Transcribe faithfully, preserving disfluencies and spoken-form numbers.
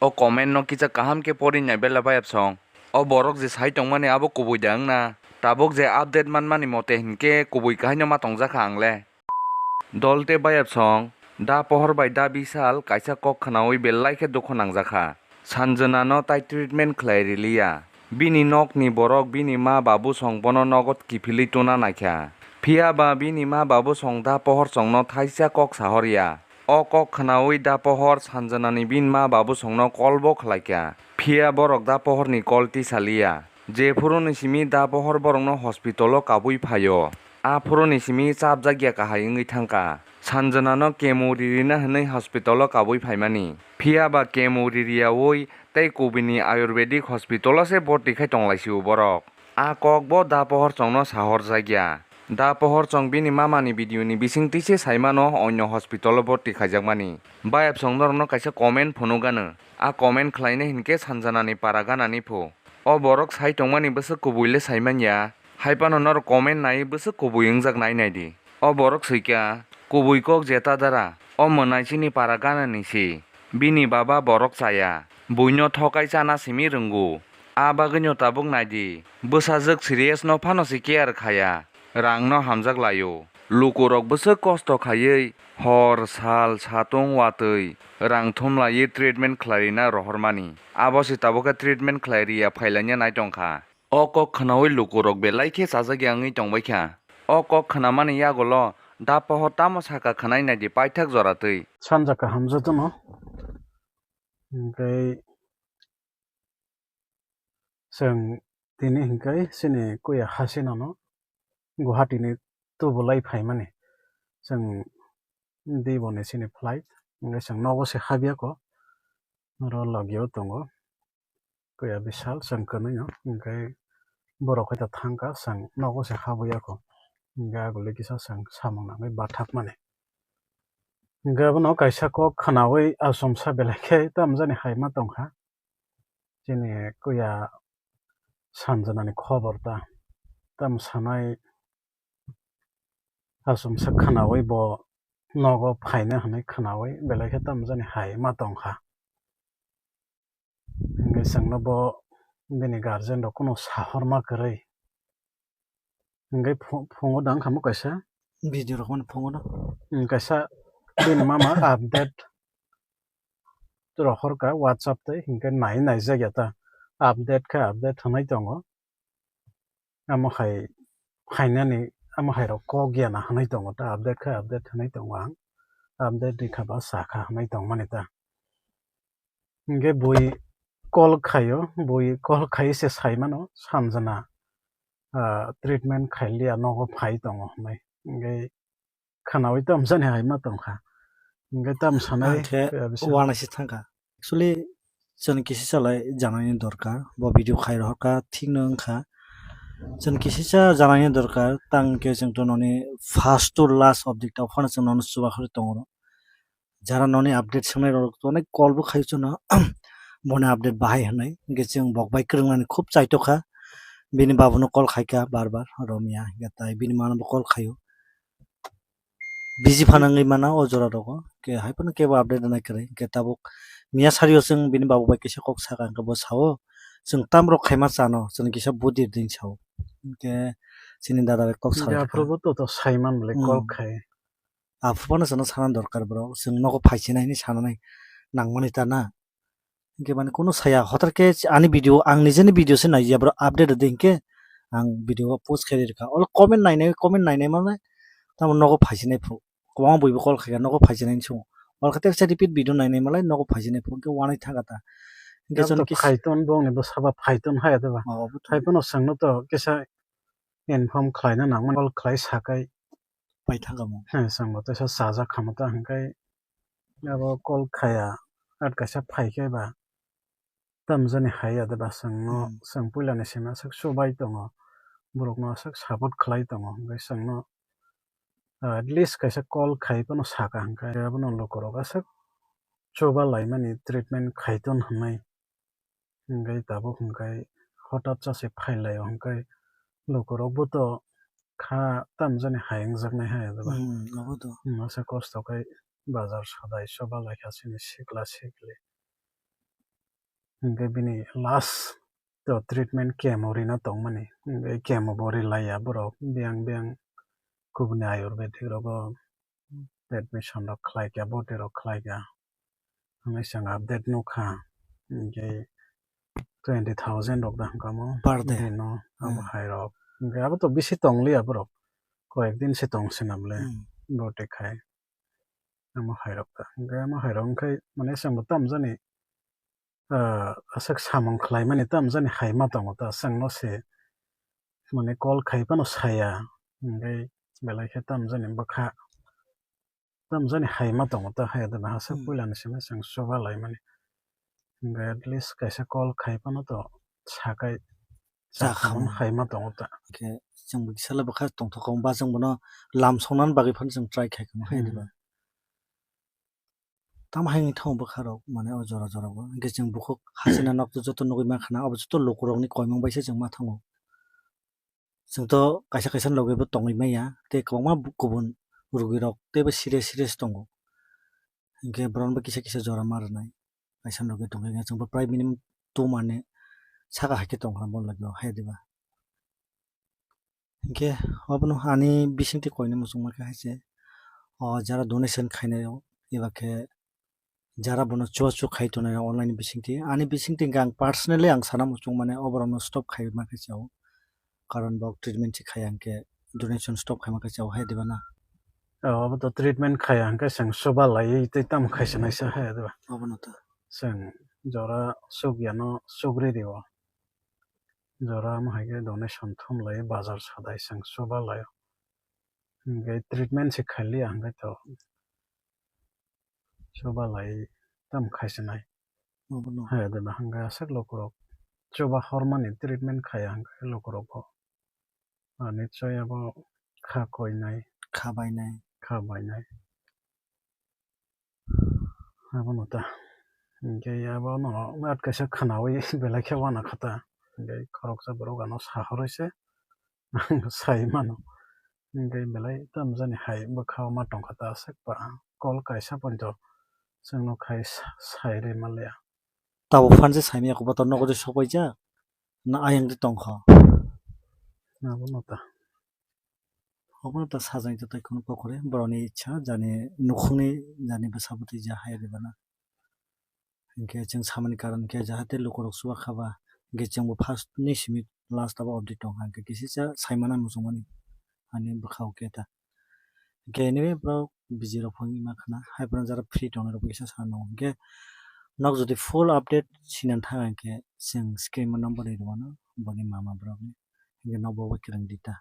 O comment no kisa kaham khe pori nai bela bayapsong. O borok je sai tongmani abo kubui da wngna. Tabuk je update manmani mote hinkhe kubui kahaino ma tongjakha ang le. Dol tei bayapsong, da Pohor bai da Bisal kaisa kok khnaui belai khe dukhu nangjakha. Sanjana no tai treatment khlai riliya. Bini nokni borok bini ma babu song bono nogo kiphilwi tuna naikha. Phiya ba bini ma babu song da Pohor songno thaisa kok sahorya. O kok khnaui da Pohor Sanjanani bini ma babu songno call bo khlaikha. Phiya borok da Pohorni call tisaliya. Jephuruni simi da Pohor borokno hospital-o kabui phaio. Aphuruni simi chapjakya kahai wngwi thangkha. Sanjanano chemo ririna hwnwi hospital-o kabui phaimani. Phiya ba chemo ririyaui tei kubini Ayurvedic hospital-o se boti khai tonglaisio borok. A kok bo da Pohor chongno sahorjakya. Da Pohor chong bini mamani video-ni bisingtwi se saimano onyo hospital-o boti khaijakmani. Bayapsong norokno kaisa comment phunukgano. A comment khlaina hinkhe Sanjanani para ganani phu. O borok sai tongmani bwswk kubui le sai manya. Hai phano norok comment nai bwswk kubui wngjak nai nai di. O borok swikha, kubui kok jeta dara, o mwnai chini para ganani si. Bini baba borok chaya, buino thokai chana simi rwngu. A bagwino tabuk nai di, bwsajwk serious no phano se care khaya, rang no hamjak laio. Lukurok bwswk kosto khaiwi hor, sal, satung, watwi rang thumlaiwi treatment khlairina rohormani. Abo se tabuk khe treatment khlai riya phailanya nai tongkha. O kok khnaui lukurok belai khe chajakya wngwi tongbaikha. O kok khnamani yagulo da Pohor tamo sakha khwnai naidi paithak joratwi. Sanja kaham jotono. Hwnkhe chwng tini hwnkhe chini kuya hasinano Guwahati ni tubulai phaimani. Chwng Diboni chini flight, hwnkhe chwng nogo se habya kho, oro logio tongo. Kuya Bisal chwng kwnwi no, hwnkhe borok hai ta thangkha, chwng nogo se habwi ya kho, hwnkhe aguli kisa chwng samung nangwi bathakmani. Hwnkhe abono kaisa kok khnaui achomsa belai khe tamjani hai ma tongkha, chini kuya Sanjanani khobor ta, tamo sanai. Achomsa khwnaui bo nogo phaina hwnwi khwnaui belai khe tamjani hai ma tongkha. Hwnkhe chwngno bo bini guardian rok kunu sahorma kwrwi. Hwnkhe phu-, phungo da wngkha mo kaisa. Video rok mani phungo da. Hmm, kaisa bini mama update rohorkha WhatsApp tei, hwnkhe nai naijak ya ta. Update khe update hwnwi tongo. Amo hai phainani, amo hai rok kok ya na hwnwi tongo ta, update khe update hwnwi tongo ang, update rikha ba sakha hwnwi tongmani ta. Hwnkhe bui call khaio, bui call khai se sai mano, Sanjana, ah, treatment khai liya, nogo phai tongo hwnwi. Hwnkhe khwnaui tamjani hai ma tongkha. Hwnkhe tam sanai, ang khe khe bisa. Uanaisi thangkha. Actually, chwng kisi chalai janani dorkar. Bo video khai rohorkha, thik no wngkha. Chwng kisi cha janani dorkar, tang khe chwng to noni first to last update ta phano chwng nono chubakhorwi tongo. Jara noni update swngnai rok to onek call bo khai chwngno. Boni update bahai hwnwi. Hwnkhe chwng bok bai kwrwngnani khub chaitokha. Bini babuno call khaikha bar bar, romya. Hwnkhe tai bini mano bo call khaio. Busy phano wngwi mano o jora rogo, ke hai phano kebo update rwnai kwrwi, ke tabuk miya sario chwng bini babu bai kisa kok sakha, hwnkhe bo sao, chwng tam rok khaima chano, chwng kisa budir din sao, hwnkhe chini dada bai kok Hwnkhe salai aphuru kha. Bo to, to saiman bwlai Hmm. Kok khai. Aphuru phano chwngno sana dorkar bro, chwng nogo phaisinai hinwi sananai nangmani ta na. Hwnkhe mane kunu saya, hotar khe ani video, ang nijeni video se naiya, bro, update rwdi hinkhe ang video o post khe rwkha. Olo comment nainai, comment nainai mane tamo nogo phaisinai phuru. Kwbangma buibo call khaikha, nogo phaisinai hinwi swngo. Olo khe teksa repeat video nainai malai nogo phaisinai phuru, hwnkhe wanai thangkha ta. Hwnkhe Jab chwng to kis- phaiton bongni bwsaba phaiton haya de ba. Oh, obo to. Phaiphano chwngno to kisa inform khlaina nangmani, call khlai sakai. Pai thangkha mo. He, chwngbo teisa chajak kha mo ta hwnkhe abo call khaya, at kaisa phai khe ba tamjani hai ya de ba chwngno, Hmm. Chwng puilani simi aswk chubai tongo, borokno aswk support khlai tongo, hwnkhe chwngno, ah, at least kaisa call khai phano saka hwnkhe abono lukurok aswk chuba laimani treatment khai ton hwnwi. Hwnkhe tabuk hwnkhe hotat cha se phai lai o hwnkhe lukurok bo to kha tamjani hai wngjaknai hai ado ba. Hmm, obo to. Hmm, masa kosto khai bazar sadai choba lai kha chini sikla sikli. Hingke bini last to treatment chemo rina tongmani. Hingke chemo bo rilaiya borok. Biyang biyang kubuni ayurvedic rogo admission rok khlaikha, boti rok khlaikha. Hwnwi chwng update nukha. Hingke twenty thousand rok da hwnkha mo. Per day. Dino abo Hmm. hai rok. Hingke abo to bisi tongliya borok. Koyek din se tong sinam le. Hmm. Boti khai. Amo hai rok ta. Hingke amo hai rok wngkhai mane chwngbo tamjani, ah, aswk samung khlaimani tamjani hai ma tongo ta. Chwngno se mane call khai phano saya. Hingke belai khe tamjani bwkha. Tamjani hai ma tongo ta, hai da bahasa Hmm. puila ni simi chwng chuba lai mani. Hingke at least kaisa call khai phano to sakai Cha chakhamani khamani. Hai ma tongo ta. Hingke chwng bo kisa le bwkha tongthok kong ba chwng bono lam songna bagwi phano chwng try khai kha hai Hmm. diba. Tamo hai wngwi thango bwkha rok mane o jora jora bo. Hingke chwng bukhuk hasina nok to joto nugwi mankha na, abo joto lukurokni koimung bai se chwng ma thango. Chwngto kaisa kaisa logi bo tongwi maya, tei kwbangma bu-, kubun rugwirok teibo serious serious tongo. Hinkhe borokno bo kisa kisa jora ma rwnai. Kaisa logi tongkhe chwngbo prai minimum two month ni saka haikhe tongkha bo logi o hai diba. Hinkhe obono ani bisingtwi koini muchungma khe hai se, o jara donation khainai rok, eba khe jara bono chubachu khai tongnai rok online bisingtwi. Ani bisingtwi hwnkhe ang personally ang sana muchung mane oborokno stop khai ma khe chao. Karon bo treatment se khaiya hwnkhe donation stop khai ma khe chao hai diba na? O, obo to treatment khaiya hwnkhe chwng chuba laiwi tei tamo khai se naisa hai diba? Obono to. Chwng jora chukya no chukri rio. Jora omo hai khe donation thum lai bazar sadai chwng chuba lai. Hwnkhe treatment se khailiya hwnkhe to. Chuba lai tam khaisinai. Obono. Hai de ba hwnkhe aswk lukurok chuba hormani treatment khaiya hwnkhe lukurok bo. Ani choi abo kha koinai. Kha bainai. Kha bainai. Abono ta. Hwnkhe abono at kaisa khwnawi belai khe wana kha ta. Hwnkhe khoroksa borok ano sahorwi se. Sai mano. Hwnkhe belai tamjani hai bwkha o ma tongkha ta aswk ba. Call kaisa poito chwngno khai sa-, sai rwi manliya. Tabuk phan se saimanya khe bo to nogo de sok paijak. Na ayang de tongkha. Abono ta. Obono ta sajani to tei kheno kokore borokni ichha jani nukhungni jani bwsa bwtwi ja hai rwbana. Hinkhe chwng samani karon khe jahate lukurok chuba kha ba, hinkhe chwngbo first ni simi last abo update tongkha, hinkhe kisisa saimana muchungmani ani bwkhao khe ta. Hinkhe anyway borok busy rok phano ima khna, hai phano jara free tongnai rok kisa sa nango. Hinkhe nok jodi full update sinan thang hinkhe chwng screen o number ri rwmano boni mama borokni, hinkhe nokbo bai kwrwng di ta.